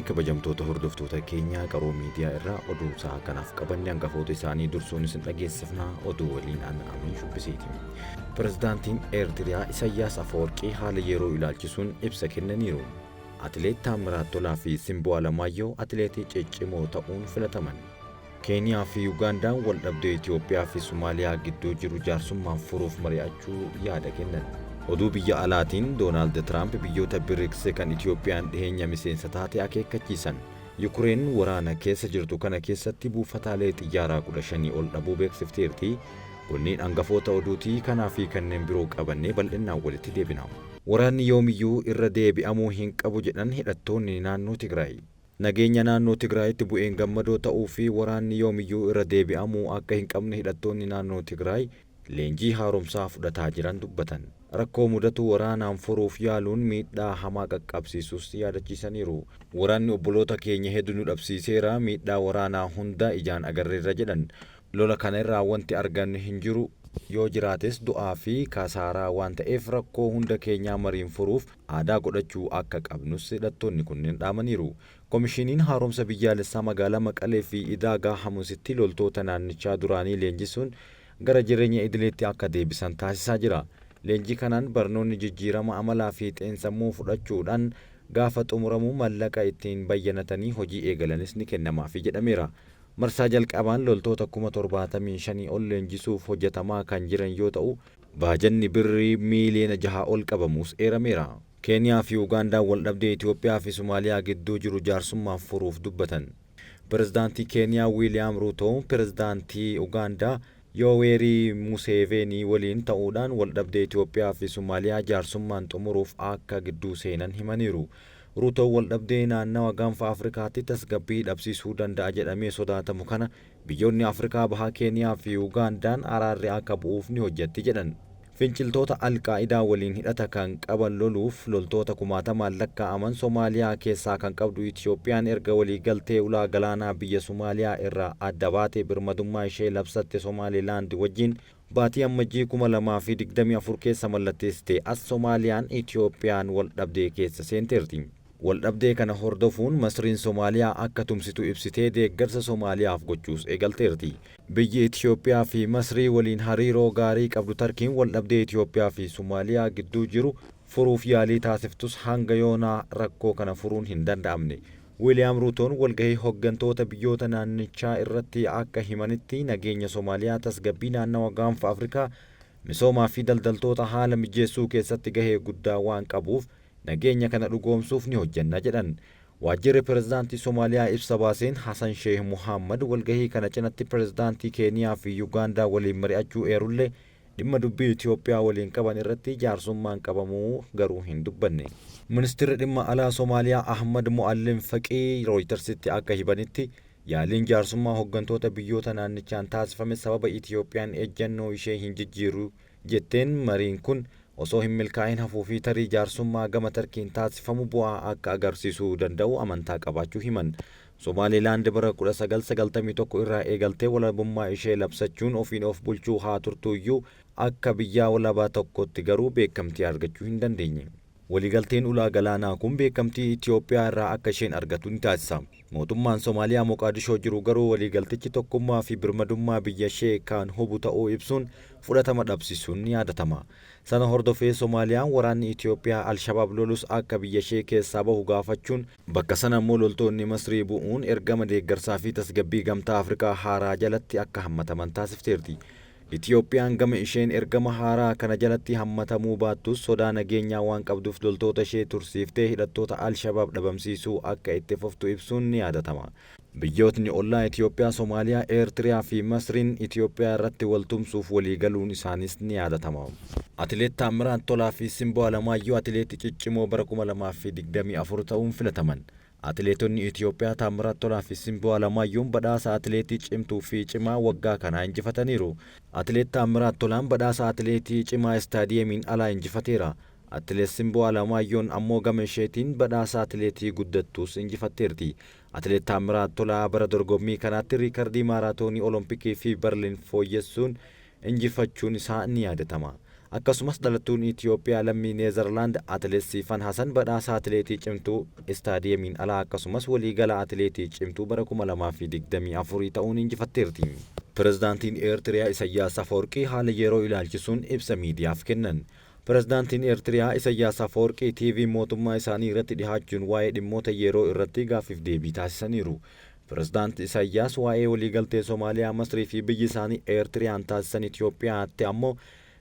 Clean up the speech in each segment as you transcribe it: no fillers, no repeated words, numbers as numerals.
Kabajamtoota hordoftoota keenya Qaroo Miidiyaa irraa oduu sa'a kanaaf qabanne hangafoota isaanii dursuun isin dhageessifna. Oduu waliin an Amiin Shubbiseeti. Pirezidaantiin Eertiriyaa Isayyaas Afawarqii haala yeroo ilaalchisuun ibsa kennaniiru. Atileet Taammiraat Tolaa fi Simboo Alamaayyoo atileetii ciccimoo ta'uun filataman. Keeniyaa fi Yugaandaan waldhabdee Itoophiyaa fi Somaaliyaa gidduu jiru jaarsummaan furuuf mari'achuu yaada kennan. Oduu biyya alaatiin Doonaald Tiraamp biyyoota Biriks kan Itoophiyaan dhiheenya miseensa taate akeekkachiisan. Yukureen waraana keessa jirtu kana keessatti buufataalee xiyyaaraa 15 ol dhabuu beeksifteerti. Kunniin hangafoota oduuti. Kanaa fi kanneen biroo qabannee bal'innaan walitti deebina. Waraanni yoomiyyuu irra deebi'amuu hin qabu jedhan hidhattoonni naannoo Tigraay. Nageenya naannoo Tigraayitti bu'een gammadoo ta'uu fi waraanni yoomiyyuu irra deebi'amuu akka hin qabne hidhattoonni naannoo Tigraay leenjii haaromsaa fudhataa jiran dubbatan. Rakkoo mudatu waraanaan furuuf yaaluun miidhaa hamaa qaqqabsiisuus yaadachiisaniiru. Waraanni obboloota keenya heddu nu dhabsiiseera, miidhaa waraanaa hunda ijaan agarreerra jedhan. Lola kana irraa wanti argannu hin jiru, yoo jiraates du'aa fi kasaaraa waan ta'eef rakkoo hunda keenyaa mariin furuuf aadaa godhachuu akka qabnus hidhattoonni kunneen dhaamaniiru. Komishiniin Haaromsa Biyyaalessaa magaalaa Maqalee fi Idaagaa Hamusitti loltoota naannichaa duraanii leenjisuun gara jireenya idileetti akka deebisan taasisaa jira. Leenjii kanaan barnoonni jijjiirama amalaa fi xiinsammuu fudhachuudhaan gaafa xumuramu mallaqa ittiin bayyanatanii hojii eegalanis ni kennamaafi jedhameera. Marsaa jalqabaan loltoota 75,000 ol leenjisuuf hojjetamaa kan jiran yoo ta'u, baajanni Birrii miiliyoona 6 ol qabamuus eerameera. Keeniyaa fi Ugaandaan waldhabdee Itoophiyaa fi Somaaliyaa gidduu jiru jaarsummaan furuuf dubbatan. Pirezidaantii Keeniyaa Wiiliyaam Ruutoo Pirezidaantii Ugaandaa Yooweerii Museeveenii waliin ta'uudhaan waldhabdee Itoophiyaa fi Somaaliyaa jaarsummaan xumuruuf akka gidduu seenan himaniiru. Ruutoon waldhabdee naannawa Gaanfa Afrikaatti tasgabbii dhabsiisuu danda'a jedhamee sodaatamu kana biyyoonni Afrikaa Bahaa Keeniyaa fi Ugaandaan araarri akka bu'uuf ni hojjetti jedhan. Finciltoota Al-Qaa'idaa waliin hidhata kan qaban loluuf loltoota kumaatamaan lakkaa'aman Somaaliyaa keessaa kan qabdu Itiyoophiyaan erga waliigaltee ulaa galaanaa biyya Somaaliyaa irraa adda baatee birmadummaa ishee labsatte Somaalilaand wajjin baatii Ammajjii 2024 keessa mallatteessitee as Somaaliyaan Itiyoophiyaan waldhabdee keessa seenteerti. Waldhabdee kana hordofuun Masriin Somaaliyaa akka tumsitu ibsitee deeggarsa Somaaliyaaf gochuus eegalteerti. Biyyi Itiyoophiyaa fi Masrii waliin hariiroo gaarii qabdu Tarkiin waldhabdee Itiyoophiyaa fi Somaaliyaa gidduu jiru furuuf yaalii taasiftus hanga yoonaa rakkoo kana furuun hin danda'amne. Wiiliyaam Ruutoon walgahii hoggantoota biyyoota naannichaa irratti akka himanitti nageenya Somaaliyaa, tasgabbii naannawa Gaanfa Afrikaa, misoomaa fi daldaltoota haala mijeessuu keessatti gahee guddaa waan qabuuf nageenya kana dhugoomsuuf ni hojjenna jedhan. Waajjirri Pirezidaantii Somaaliyaa ibsa baaseen Hasan Sheeh Mohaammad walgahii kana cinatti Pirezidaantii Keeniyaa fi Yugaandaa waliin mari'achuu eerullee dhimma dubbii Itoophiyaa waliin qaban irratti jaarsummaan qabamuu garuu hin dubbanne. Ministirri Dhimma Alaa Somaaliyaa Ahmad Mo'allim Faqii Rooyitarsitti akka hibanitti, yaaliin jaarsummaa hoggantoota biyyoota naannichaan taasifame sababa Itoophiyaan ejjannoo ishee hin jijjiirru jetteen mariin kun osoo hin milkaa'in hafuu fi tarii jaarsummaa gama Tarkiin taasifamu bu'aa akka agarsiisuu danda'u amantaa qabaachuu himan. Somaalilaand bara 1991 irraa eegaltee walabummaa ishee labsachuun ofiin of bulchuu haa turtuuyyuu akka biyyaa walabaa tokkootti garuu beekamtii argachuu hin dandeenye. Waliigalteen ulaa galaanaa kun beekamtii Itoophiyaa irraa akka isheen argatu ni taasisa. Mootummaan Somaaliyaa Moqaadishoo jiru garuu waliigaltichi tokkummaa fi birmadummaa biyyashee kan hubu ta'uu ibsuun fudhatama dhabsisuun ni yaadatama. Sana hordofee Somaaliyaan waraanni Itoophiyaa Al-Shabaab lolus akka biyyashee keessaa bahu gaafachuun, bakka sana ammoo loltoonni Masrii bu'uun ergama deeggarsaa fi tasgabbii Gamtaa Afrikaa haaraa jalatti akka hammataman taasifteerti. Itoophiyaan gama isheen ergama haaraa kana jalatti hammatamuu baattus sodaa nageenyaa waan qabduuf loltoota ishee tursiiftee hidhattoota Al-Shabaab dhabamsiisuu akka itti fuftu ibsuun ni yaadatama. Biyyootni ollaa Itoophiyaa Somaaliyaa, Eertiriyaa fi Masriin Itoophiyaa irratti wal tumsuuf walii galuun isaaniis ni yaadatama. Atileet Taammiraat Tolaa fi Simboo Alamaayyoo atileetii ciccimoo bara 2024 ta'uun filataman. Atileetonni Itoophiyaa Taammiraat Tolaa fi Simboo Alamaayyoon badhaasa atileetii cimtuu fi cimaa waggaa kanaa injifataniiru. Atileet Taammiraat Tolaan badhaasa atileetii cimaa istaadiyeemiin alaa injifateera. Atileet Simboo Alamaayyoon ammoo gama isheetiin badhaasa atileetii guddattuus injifatteerti. Atileet Taammiraat Tolaa bara dorgommii kanaatti riikardii maaraatoonii Olompikii fi Barliin fooyyessuun injifachuun isaa ni yaadatama. Akkasumas dhalattuun Itiyoophiyaa lammii Neezerlaand Atileet Siifan Hasan badhaasa atileetii cimtuu istaadiyeemiin alaa akkasumas waliigala atileetii cimtuu bara 2024 ta'uun injifatteerti. Pirezidaantiin Eertiriyaa Isayyaas Afawarqii haala yeroo ilaalchisuun ibsa miidiyaaf kennan. Pirezidaantiin Eertiriyaa Isayyaas Afawarqii TV mootummaa isaanii irratti dhihaachuun waa'ee dhimmoota yeroo irratti gaaffiif deebii taasisaniiru. Pirezidaanti Isayyaas waa'ee waliigaltee Somaaliyaa, Masrii fi biyyi isaanii Eertiriyaan taasisan, Itoophiyaatti ammoo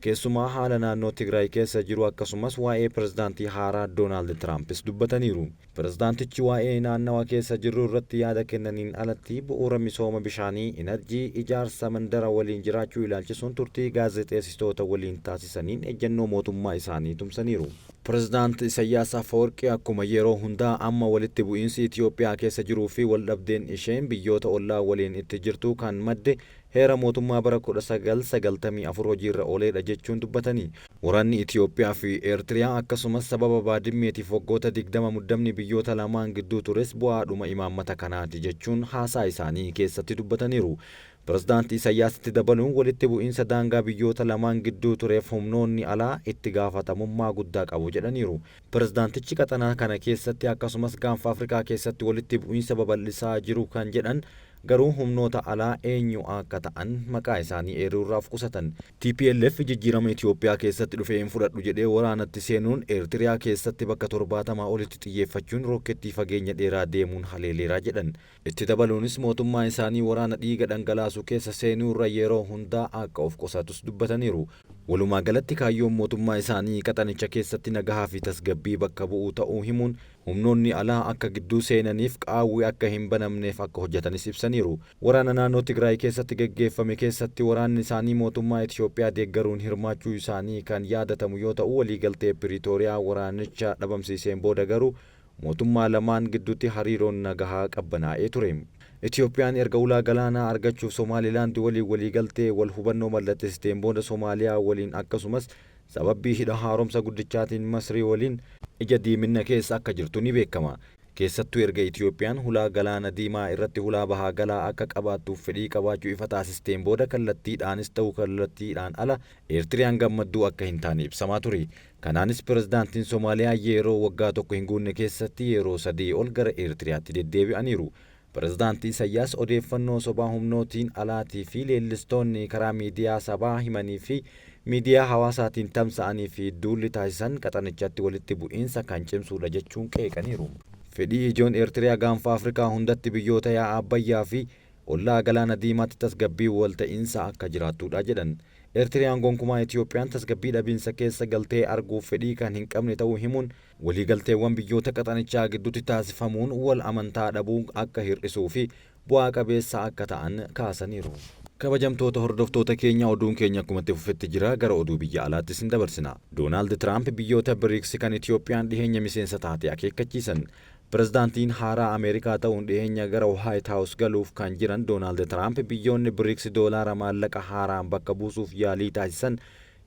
keessumaa haala naannoo Tigraay keessa jiru akkasumas waa'ee pirezidaantii haaraa Doonaald Tiraampis dubbataniiru. Pirezidaantichi waa'ee naannawa keessa jirru irratti yaada kennaniin alatti bu'uura misooma bishaanii, inarjii, ijaarsa mandara waliin jiraachuu ilaalchisuun turtii gaazexeessitoota waliin taasisaniin ejjennoo mootummaa isaanii tumsaniiru. Pirezidaant Isayyaas Afawarqii akkuma yeroo hundaa amma walitti bu'iinsi Itoophiyaa keessa jiruu fi waldhabdeen isheen biyyoota ollaa waliin itti jirtu kan madde heera mootummaa bara 1994 hojiirra ooleedha jechuun dubbatanii. Waraanni Itoophiyaa fi Eertiriyaa akkasumas sababa Baadimmeetiif waggoota 20 muddamni biyyoota lamaan gidduu tures bu'aadhuma imaammata kanaati jechuun haasaa isaanii keessatti dubbataniiru. Pirezidaanti Isayyaasitti dabaluun walitti bu'iinsa daangaa biyyoota lamaan gidduu tureef humnoonni alaa itti gaafatamummaa guddaa qabu jedhaniiru. Pirezidaantichi qaxanaa kana keessatti akkasumas gaanfa Afrikaa keessatti walitti bu'iinsa babal'isaa jiru kan jedhan garuu humnoota alaa eenyu akka ta'an maqaa isaanii eeruurraa of qusatan. TPLF jijjiirama Itoophiyaa keessatti dhufee hin fudhadhu jedhee waraanatti seenuun Eertiriyaa keessatti bakka 70 olitti xiyyeeffachuun rookkeettii fageenya dheeraa deemuun haleeleeraa jedhan. Itti dabaluunis mootummaa isaanii waraana dhiiga dhangalaasu keessa seenuurra yeroo hundaa akka of qusatus dubbataniiru. Walumaa galatti kaayyoon mootummaa isaanii qaxanicha keessatti nagahaa fi tasgabbii bakka bu'uu ta'uu himuun humnoonni alaa akka gidduu seenaniif qaawwi akka hin banamneef akka hojjetanis ibsaniiru. Waraana naannoo Tigraay keessatti geggeeffame keessatti waraanni isaanii mootummaa Itoophiyaa deeggaruun hirmaachuu isaanii kan yaadatamu yoo ta'u, waliigaltee Piriitooriyaa waraanicha dhabamsiiseen booda garuu mootummaa lamaan gidduutti hariiroon nagahaa qabbanaa'ee ture. Itoophiyaan erga ulaa galaanaa argachuuf Somaalilaand waliin waliigaltee wal hubannoo mallatteessiteen booda Somaaliyaa waliin akkasumas sababii hidha haaromsa guddichaatiin Masrii waliin ija diimina keessa akka jirtu ni beekama. Keessattuu erga Itoophiyaan hulaa galaana diimaa irratti hulaa bahaa galaa akka qabaattuuf fedhii qabaachuu ifa taasisteen booda kallattiidhaanis ta'u kallattiidhaan ala Eertiriyaan gammadduu akka hin taane ibsamaa ture. Kanaanis pirezidaantiin Somaaliyaa yeroo waggaa tokko hin guunne keessatti yeroo 3 ol gara Eertiriyaatti deddeebi'aniiru. Pirezidaantii Isayyaas odeeffannoo sobaa humnootiin alaatii fi leellistoonni karaa miidiyaa sabaa himanii fi miidiyaa hawaasaatiin tamsa'anii fi duulli taasisan qaxanichatti walitti bu'iinsa kan cimsuudha jechuun qeeqaniiru. Fedhii ijoon Eertiriyaa gaanfa Afrikaa hundatti biyyoota yaa'a Abbayyaa fi ollaa galaana diimaatti tasgabbii walta'iinsa akka jiraattudha jedhan. Eertiriyaan gonkumaa Itoophiyaan tasgabbii dhabiinsa keessa galtee arguuf fedhii kan hin qabne ta'uu himuun waliigalteewwan biyyoota qaxanichaa gidduutti taasifamuun wal amantaa dhabuu akka hir'isuu fi bu'aa qabeessa akka ta'an kaasaniiru. Kabajamtoota hordoftoota keenya, oduun keenya akkuma itti fufetti jira. Gara oduu biyya alaattis hin dabarsina. Doonaald Tiraamp biyyoota BRICS kan Itoophiyaan dhiheenya miseensa taate akeekkachiisan. Pirezidaantiin haaraa Ameerikaa ta'uun dhiheenya gara White House galuuf kan jiran Doonaald Tiraamp biyyoonni BRICS doolaara maallaqa haaraan bakka buusuuf yaalii taasisan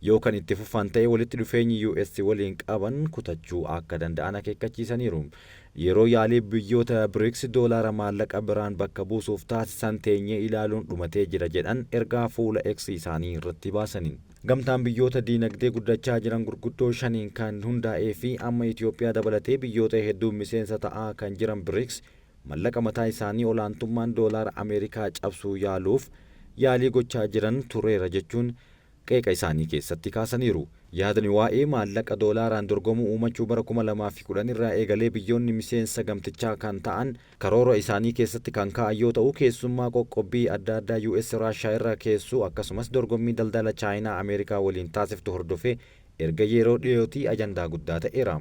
yoo kan itti fufan ta'e walitti dhufeenyi US waliin qaban kutachuu akka danda'an akeekkachiisaniiru. Yeroo yaalii biyyoota BRICS doolaara maallaqa biraan bakka buusuuf taasisan teenyee ilaaluun dhumatee jira jedhan ergaa fuula X isaanii irratti baasaniin. Gamtaan biyyoota diinagdee guddachaa jiran gurguddoo shaniin kan hundaa'ee fi amma Itoophiyaa dabalatee biyyoota hedduun miseensa ta'aa kan jiran BRICS mallaqa mataa isaanii olaantummaan doolaara Ameerikaa cabsuu yaaluuf yaalii gochaa jiran tureera jechuun qeeqa isaanii keessatti kaasaniiru. Yaadni waa'ee maallaqa doolaaraan dorgomuu uumachuu bara 2010 irraa eegalee biyyoonni miseensa gamtichaa kan ta'an karoora isaanii keessatti kan ka'an yoo ta'u, keessummaa qoqqobbii adda addaa US Raashaa irra keessuu akkasumas dorgommii daldala Chaayinaa Ameerikaa waliin taasiftu hordofee erga yeroo dhiyootii ajandaa guddaa ta'eera.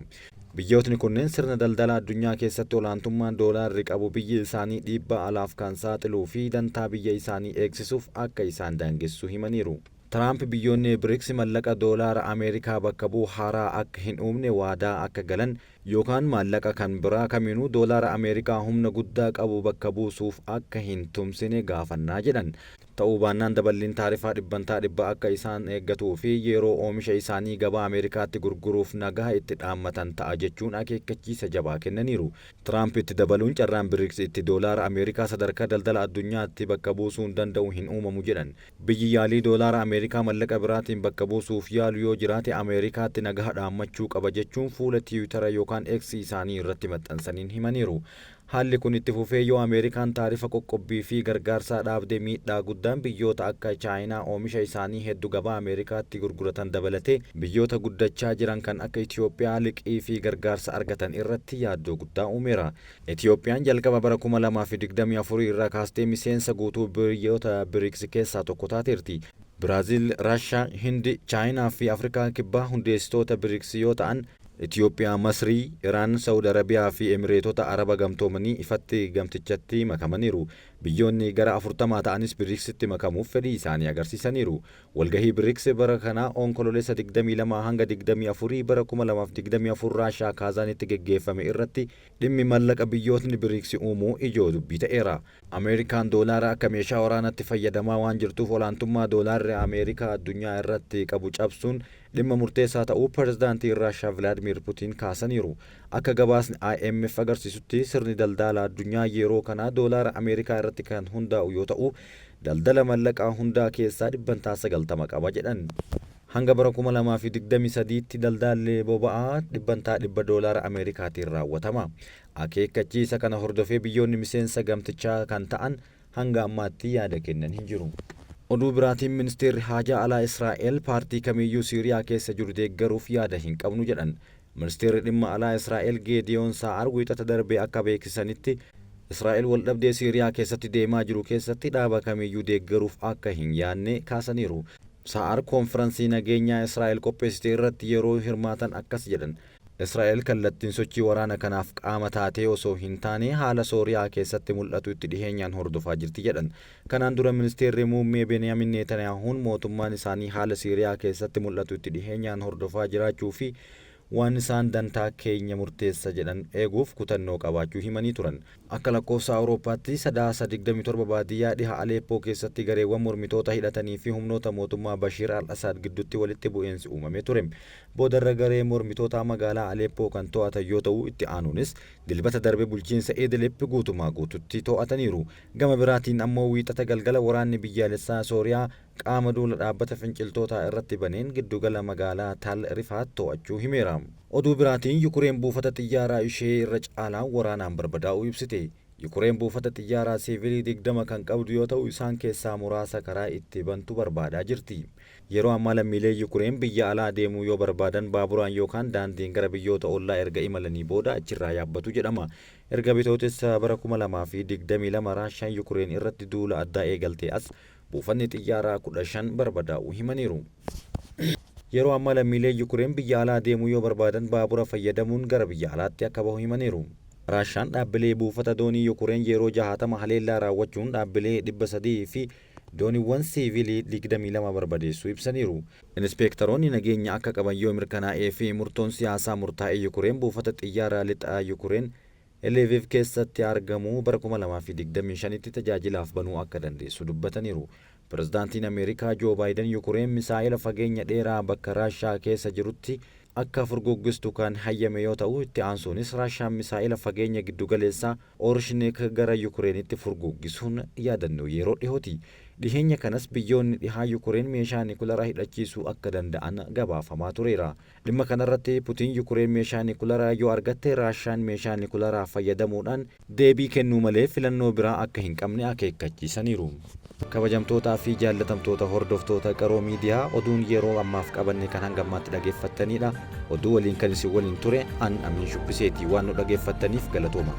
Biyyootni kunneen sirna daldala addunyaa keessatti olaantummaan doolaarri qabu biyyi isaanii dhiibbaa alaaf kan saaxiluu fi dantaa biyya isaanii eegsisuuf akka isaan daangessu himaniiru. Tiraamp biyyoonni BRICS mallaqa doolaara Ameerikaa bakka bu'u haaraa akka hin uumne waadaa akka galan Yookaan maallaqa kan biraa kamiinuu doolaara Ameerikaa humna guddaa qabu bakka buusuuf akka hin tumsine gaafannaa jedhan. Ta'uu baannaan daballiin taarifaa 100% akka isaan eeggatuu fi yeroo oomisha isaanii gabaa Ameerikaatti gurguruuf nagaa itti dhaammatan ta'a jechuun akeekkachiisa jabaa kennaniiru. Tiraamp itti dabaluun carraan Biriks itti doolaara Ameerikaa sadarkaa daldala addunyaatti bakka buusuun danda'u hin uumamu jedhan. Biyyi yaalii doolaara Ameerikaa mallaqa biraatiin bakka buusuuf yaalu yoo jiraate Ameerikaatti nagaa dhaammachuu qaba jechuun fuula Tiwutara yookaan X isaanii irratti maxxansaniin himaniiru. Haalli kun itti fufee yoo Ameerikaan taarifa qoqqobbii fi gargaarsaa dhaabde miidhaa guddaan biyyoota akka Chaayinaa oomisha isaanii heddu gabaa Ameerikaatti gurguratan dabalatee biyyoota guddachaa jiran kan akka Itoophiyaa liqii fi gargaarsa argatan irratti yaaddoo guddaa uumeera. Itoophiyaan jalqaba bara 2024 irraa kaastee miseensa guutuu biyyoota BRICS keessaa tokko taateerti. Biraazil, Raashaa, Hindi, Chaayinaa fi Afrikaa Kibbaa hundeessitoota BRICS yoo ta'an, Itoophiyaa, Masrii, Iraan, Saawud Arabiyaa fi Emireetota Araba Gamtoomanii ifatti gamtichatti makamaniiru. Biyyoonni gara 40 ta'anis BRICStti makamuuf fedhii isaanii agarsiisaniiru. Walgahii BRICS bara kanaa Onkololeessa 22 hanga 24 bara 2024 Raashaa Kaazaanitti geggeeffame irratti dhimmi mallaqa biyyootni BRICS uumuu ijoo dubbii ta'eera. Ameerikaan doolaara akka meeshaa waraanaatti fayyadamaa waan jirtuuf olaantummaa doolaarri Ameerikaa addunyaa irratti qabu cabsuun dhimma murteessaa ta'uu pirezidaantiin Raashaa Vilaadimiir Putiin kaasaniiru. Akka gabaasni IMF agarsiisutti sirni daldala addunyaa yeroo kanaa doolaara Ameerikaa irratti kan hundaa'u yoo ta'u, daldala mallaqaa hundaa keessaa 90% qaba jedhan. Hanga bara 2023tti daldalli boba'aa 100% doolaara Ameerikaatiin raawwatama. Akeekkachiisa kana hordofee biyyoonni miseensa gamtichaa kan ta'an hanga ammaatti yaada kennan hin jiru. Oduu biraatiin ministeerri haajaa alaa Israa'el paartii kamiyyuu Siiriyaa keessa jiru deeggaruuf yaada hin qabnu jedhan. Ministeerri dhimma alaa Israa'el Geediyoon Saa'ar wiixata darbee akka beeksisanitti Israa'el waldhabdee Siiriyaa keessatti deemaa jiru keessatti dhaaba kamiyyuu deeggaruuf akka hin yaadne kaasaniiru. Saa'ar koonfiransii nageenyaa Israa'el qopheessite irratti yeroo hirmaatan akkas jedhan. Israa'el kallattiin sochii waraana kanaaf qaama taatee osoo hin taane haala Sooriyaa keessatti mul'atu itti dhiheenyaan hordofaa jirti jedhan. Kanaan dura ministeerri muummee Beniyaamin Netaniyaahuun mootummaan isaanii haala Siiriyaa keessatti mul'atu itti dhiheenyaan hordofaa jiraachuu fi waan isaan dantaa keenya murteessa jedhan eeguuf kutannoo qabaachuu himanii turan. Akka lakkoofsa Awurooppaatti Sadaasa 27 baadiyyaa dhiha Aleeppoo keessatti gareewwan mormitoota hidhatanii fi humnoota mootummaa Bashiir al-Asaad gidduutti walitti bu'iinsi uumamee ture. Boodarra garee mormitootaa magaalaa Aleeppoo kan to'atan yoo ta'u, itti aanuunis Dilbata darbe bulchiinsa Idlib guutumaa guututti to'ataniiru. Gama biraatiin ammoo wiixata galgala waraanni biyyaalessaa Sooriyaa qaama duula dhaabbata finciltootaa irratti baneen giddugala magaalaa Tal Rifaat to'achuu himeera. Oduu biraatiin Yukureen buufata xiyyaaraa ishee irra caalaan waraanaan barbadaa'uu ibsite. Yukureen buufata xiyyaaraa siivilii 20 kan qabdu yoo ta'u isaan keessaa muraasa karaa itti bantu barbaadaa jirti. Yeroo ammaa lammiileen Yukureen biyya alaa deemuu yoo barbaadan baaburaan yookaan daandiin gara biyyoota ollaa erga imalanii booda achirraa yaabbatu jedhama. Erga Bitootessa bara 2022 Raashaan Yukureen irratti duula addaa eegaltee as buufanni xiyyaaraa 15 barbadaa'uu himaniiru. Yeroo ammaa lammiileen Yukureen biyya alaa deemuu yoo barbaadan baabura fayyadamuun gara biyya alaatti akka bahu himaniiru. Raashaan dhaabbilee buufata doonii Yukureen yeroo 60 haleellaa raawwachuun dhaabbilee 300 fi dooniiwwan siivilii 22 barbadeessuu ibsaniiru. Inispeektaroonni nageenya akka qaban yoo mirkanaa'ee fi murtoon siyaasaa murtaa'e Yukureen buufata xiyyaaraa lixa Yukureen Lviv keessatti argamu bara 2025tti tajaajilaaf banuu akka dandeessu dubbataniiru. Pirezidaantiin Ameerikaa Joo Baayiden Yukureen misaa'ila fageenya dheeraa bakka Raashaa keessa jirutti akka furguggistu kan hayyame yoo ta'u, itti aansuunis Raashaan misaa'ila fageenya giddugaleessaa Orishnik gara Yukureenitti furguggisuun yaadannoo yeroo dhihooti. Dhiheenya kanas biyyoonni dhihaa Yukureen meeshaa nikularaa hidhachiisuu akka danda'an gabaafamaa tureera. Dhimma kanarratti Putiin Yukureen meeshaa nikularaa yoo argatte Raashaan meeshaa nikularaa fayyadamuudhaan deebii kennuu malee filannoo biraa akka hin qabne akeekkachiisaniiru. Kabajamtootaa fi jaallatamtoota hordoftoota Qaroo Miidiyaa, oduun yeroo ammaaf qabanne kan hanga ammaatti dhageeffattanidha. Oduu waliin kan isin waliin ture an Amiin Shubbiseeti. Waan nu dhageeffattaniif galatooma.